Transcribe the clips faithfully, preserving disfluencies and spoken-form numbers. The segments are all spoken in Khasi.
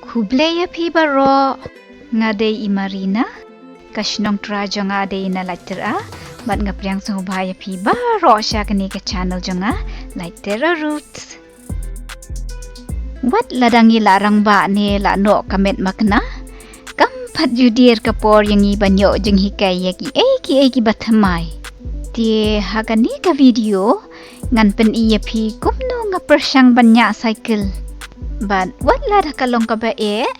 Khublei ïa phi baroh. Nga dei i Marina. Ka shnong trai jong nga dei na Laityra. Bad nga pdiang sngewbha ïa phi baroh sha kane ka channel jong nga, Laityra Roots. Wat la dang ngi la rangbah ne la noh ka met makna, kam pat ju dier ka por ïa ngi ban ïoh jinghikai ïa kiei kiei kiba thymmai. Te ha kane ka video ngan pyni ïa phi kumno nga pyrshang ban ñiah cycle. Bad wat la da ka long kaba eh,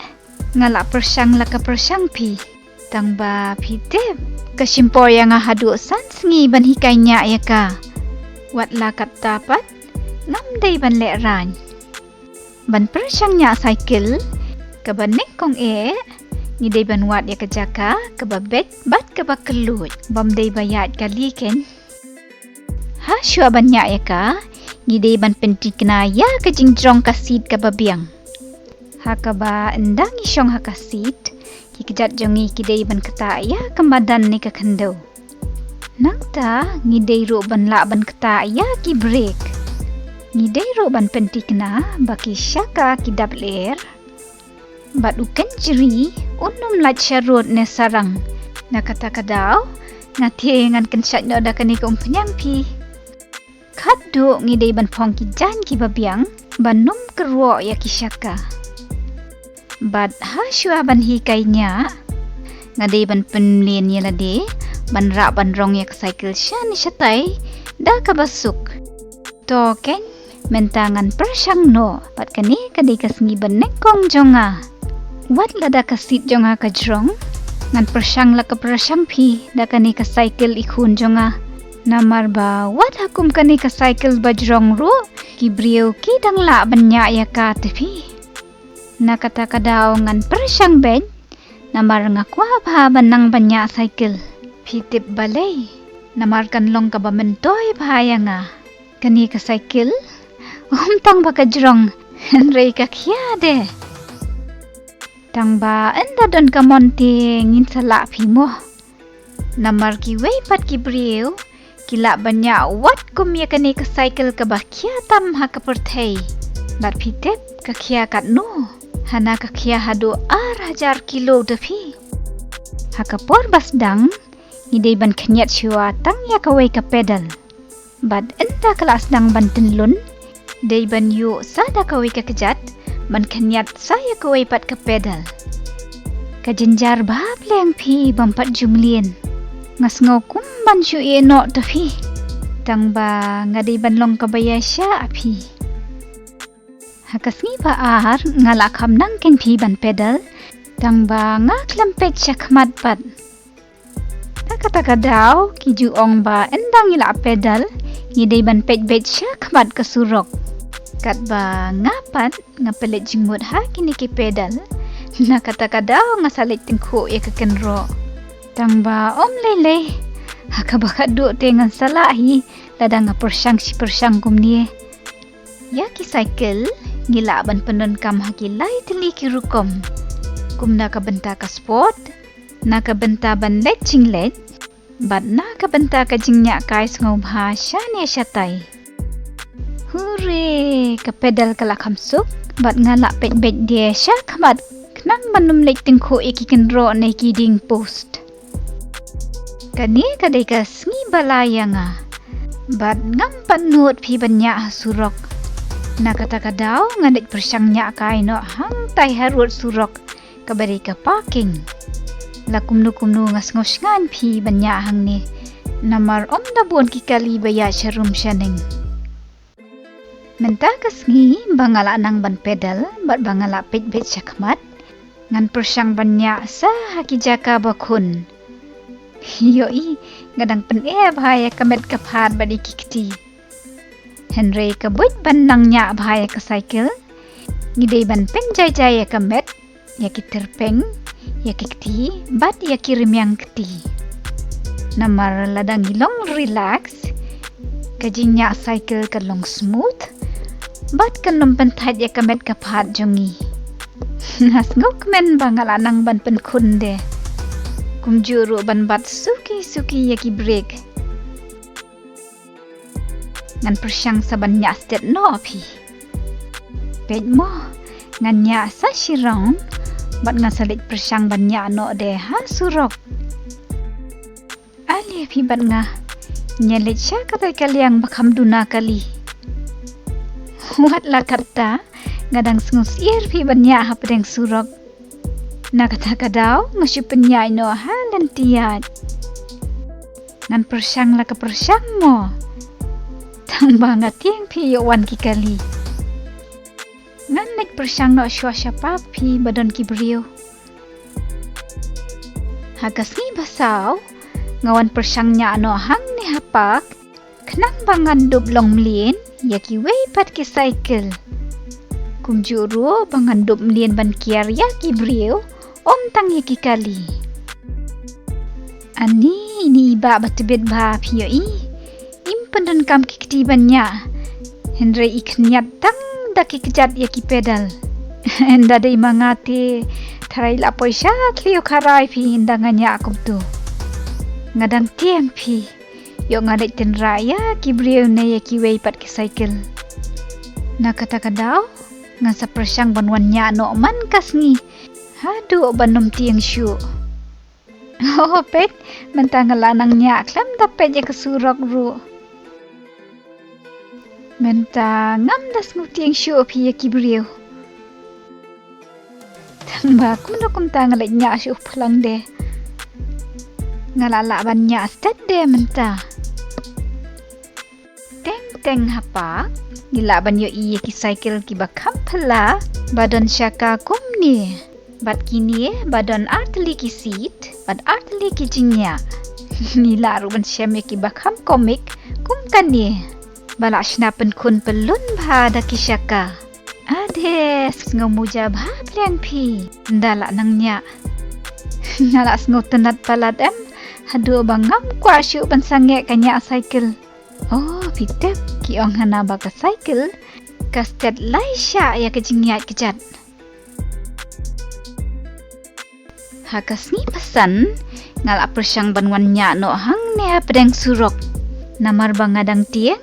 nga la pyrshang la ka pyrshang phi. Tang ba phi tip, ka shim por ïa nga haduh san sngi ban hikai ñiah ïa ka. Wat la katta pat, ngam dei ban lehraiñ. Ban pyrshang ñiah cycle, kaba nyngkong eh, ngi dei ban wad ïa ka jaka kaba beit bad kaba kylluid, bym dei ba ïaid kali keiñ. Ha shuwa ban ñiah ïa ka, ngi dei ban pyntikna ïa ka jingjrong ka seat kaba biang. Ha kaba ynda ngi shong ha ka seat, ki kjat jong ngi ki dei ban ktah ïa ka madan ne ka khyndew. Nangta ngi dei ruh ban lah ban ktah ïa ki brake. Ngi dei ruh ban pyntikna ba ki shaka ki dap lyer. Bad u kynjri un ym lait sharud ne sarang. Na kata ka daw, nga thied ngan kynshait noh da kane ka umphniang phi. Khatduh ngi dei ban phong ki jaiñ kiba biang, ban ym kyrwoh ïa ki shaka. Bad ha shuwa ban hikai ñiah, nga dei ban pynmlien ïa lade, ban rah ban rong ïa ka cycle shane shatai, da kaba suk. To keiñ, mynta ngan pyrshang noh, bad kane ka dei ka sngi ba nyngkong jong nga. Wat la da ka seat jong nga ka jrong, ngan pyrshang la ka pyrshang phi, da kane ka cycle i khun jong nga. Namar ba wat ha kum kane ka cycle ba jrong ruh, ki briew ki dang lah ban ñiah ïa ka te phi. Na kata ka daw ngan pyrshang beit, namar nga kwah bha ban nang ban ñiah cycle. Phi tip balei, namar kan long kaba myntoi bha ïa nga. Kane ka cycle, ym tang ba ka jrong, hynrei ka khia de. Tang ba ynda don ka mon te ngin sa lah phi mo. Namar kiwei pat ki briew, ki lah ban ñiah wat kum ïa kane ka cycle kaba khia tam ha ka pyrthei. Bad phi tip ka khia katno, hana ka khia haduh ar hajar kilo te phi. Ha ka por ba sdang, ngi dei ban khynñiat shuwa tang ïa kawei ka pedal. Bad ynda ka la sdang ban tynlun, dei ban ïuh sa da kawei ka kjat, ban khynñiat sa ïa kawei pat ka pedal. Ka jynjar bha pleng phi bym pat ju mlien. Nga sngew kum ban shu ïeh noh te phi. Tang ba nga dei ban long kaba ïaishah phi. Ha ka sngi ba ar nga la kham nang keiñ phi ban pedal. Tang ba nga khlem peit sha khmat pat. Na kata ka daw, ki ju ong ba ynda ngi la pedal, ngi dei ban peit beit sha khmat ka surok. Katba nga pat, nga pynleit jingmut ha kine ki pedal. Na kata ka daw nga sa leit tyngkhuh ïa ka kynroh. Tang ba ym lei lei. Ha kaba khatduh te ngan sa lah hi, lada nga pyrshang shi pyrshang kumne. Ïa ki cycle, ngi lah ban pyndonkam ha ki lai tylli ki rukom. Kum na ka bynta ka sport, na ka bynta ban leit jingleit, bad na ka bynta ka jingñiah kai sngewbha shane shatai. Hure, ka pedal ka la kham suk, bad nga lah peit beit de sha khmat, khnang ban ym leit tyngkhuh ïa ki kynroh ne ki dieng post. Kane ka dei ka sngi ba lai ïa nga. Bad ngam pat nud phi ban ñiah ha surok. Na kata ka daw nga dei pyrshang ñiah kai noh hangtai harud surok. Kaba dei ka parking. La kumno kumno nga sngew shngaiñ phi ban ñiah hangne. Namar ym da bun ki kali ba ïaid sharum shaneng. Mynta ka sngi ba nga la nang ban pedal bad ba nga la peit beit sha khmat, ngan pyrshang ban ñiah sa ha ki jaka ba khun. Ïohi, nga dang pyneh bha ïa ka met ka phad bad ïa ki kti. Hynrei ka buit ban nang ñiah bha ïa ka cycle, ngi dei ban pynjaijai ïa ka met, ïa ki tyrpeng, ïa ki kti, bad ïa ki rmiang kti. Namar lada ngi long relax, ka jingñiah cycle ka long smooth, bad kan ym pynthait ïa ka met ka phad jong ngi. Nga sngewkmen ba nga la nang ban pynkhun de. Kumjuh ruh ban bat suki suki ïa ki brake. Ngan pyrshang sa ban ñiah stet noh phi. Peit mo, Ngan ñiah sa shirong, bad ngan sa leit pyrshang ban ñiah noh de ha surok. Ale phi bad nga, ñiah leit sha katai ka liang ba kham duna kali. Wat la katta, nga dang sngewsyier phi ban ñiah hapdeng surok. Na kata ka daw, nga shu pynïaid noh ha lynti ïaid. Ngan pyrshang la ka pyrshang mo. Tang ba nga tieng phi ïoh wan ki kali. Ngan leit pyrshang noh shuwa sha park phi ba don ki briew. Ha ka sngi ba saw, nga wan pyrshang ñiah noh hangne ha park, khnang ba ngan dup long mlien ïa kiwei pat ki cycle. Kumjuh ruh ba ngan dup mlien ban kiar ïa ki briew, ym tang ïa ki kali. Ani, ini i bah ba tbit bha phi ïohi. Im pyndonkam ki kti ban ñiah. Hynrei i khñiat tang da ki kjat ïa ki pedal. Ynda dei ma nga te, tharai la poi sha thliew kharai phi ynda nga ñiah kumto. Nga dang tieng phi. Ïoh nga leit tynrah ïa ki briew ne ïa kiwei pat ki cycle. Na kata ka daw, ngan sa pyrshang ban wan ñiah noh man ka sngi. Haduh ban ym tieng shuh. Oh, peit, mynta nga la nang ñiah khlem da peit ïa ka surok ruh. Mynta ngam da sngewtieng shuh phi ïa ki briew. Tang ba kumno kumta nga leit ñiah shuh phlang de. Nga la lah ban ñiah stet de mynta. Teng teng ha park, ngi lah ban ïohi ïa ki cycle kiba kham phylla, ba don shaka kumne. Bad kine, ba don artylli ki seat, bad artylli ki jingñiah. Ngi lah ruh ban shem ïa kiba kham komik, kum kane. Ba la shna pynkhun pyllun bha da ki shaka. Ade, sngew muja bha pliang phi. Ynda la nang ñiah. Nga la sngew tynnat palat em. Haduh ba ngam kwah shuh ban sangeh ka ñiah cycle. Oh, phi tip, ki ong hana ba ka cycle ka stet lai shah ïa ka jingïaid kjat. Ha ka sngi ba san, nga la pyrshang ban wan ñiah noh hangne hapdeng surok. Namar ba nga dang tieng,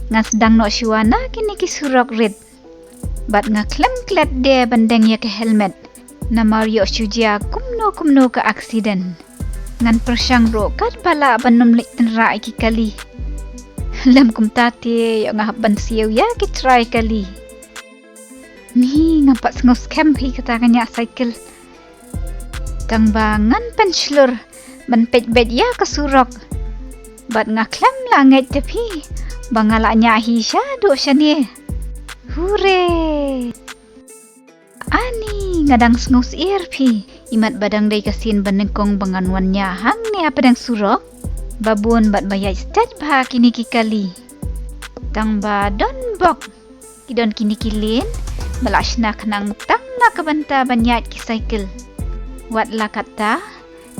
nga sdang noh shuwa na kine ki surok rit. Bad nga khlem klet de ban deng ïa ka helmet. Namar ïoh shu jia kumno kumno ka accident. Ngan pyrshang ruh katba lah ban ym leit tynrah ïa ki kali. Lem kumta te ïoh nga hap ban siew ïa ki trai kali. Ni ngam pat sngew skhem phi kata ka ñiah cycle. Tang ba ngan pynshlur ban peit beit ïa ka surok. Bad nga khlem la ngeit te phi ba nga la ñiah hi shaduh shane. Hure! Ani, nga dang sngewsyier phi. Imat ba dang dei ka sien ba nyngkong ba ngan wan ñiah hangne hapdeng surok. Ba bun bad ba ïaid stet bha kine ki kali. Tang ba don bok. Ki don kine ki lane, ba la shna khnang tang na ka bynta ban ïaid ki cycle. Wat la katta,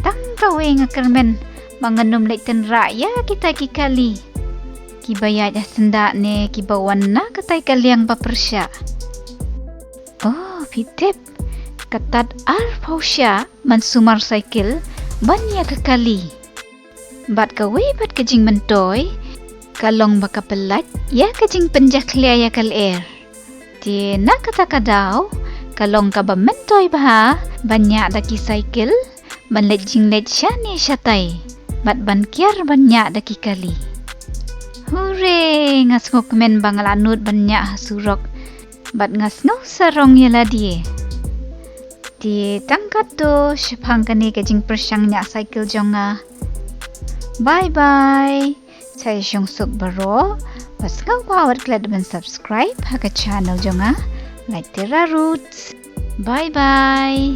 tang kawei nga kyrmen, ba ngan ym leit tynrah ïa kita ki kali. Kiba ïaid ha syndah ne kiba wan na katai ka liang ba pyrshah. Oh, phi tip, ka tad arphew shah ban sumar cycle, ban ïa ka kali. Bad kawei pat ka jingmyntoi, ka long ba ka pyllait, ïa ka jingpynjakhlia ïa ka lyer. Te na kata ka daw, ka long kaba myntoi bha, ban ñiah da ki cycle, ban leit jingleit shane shatai. Bad ban kiar ban ñiah da ki kali. Hure, nga sngewkmen ba nga la nud ban ñiah ha surok. Bad nga sngew sarong ïa lade. Te tang katto, shaphang kane ka jingpyrshang ñiah cycle jong nga. Bye bye. Sa ïa shong suk baroh. Wat sngewbha wat klet ban subscribe ha ka channel jong nga. Like Tera Roots. Bye bye.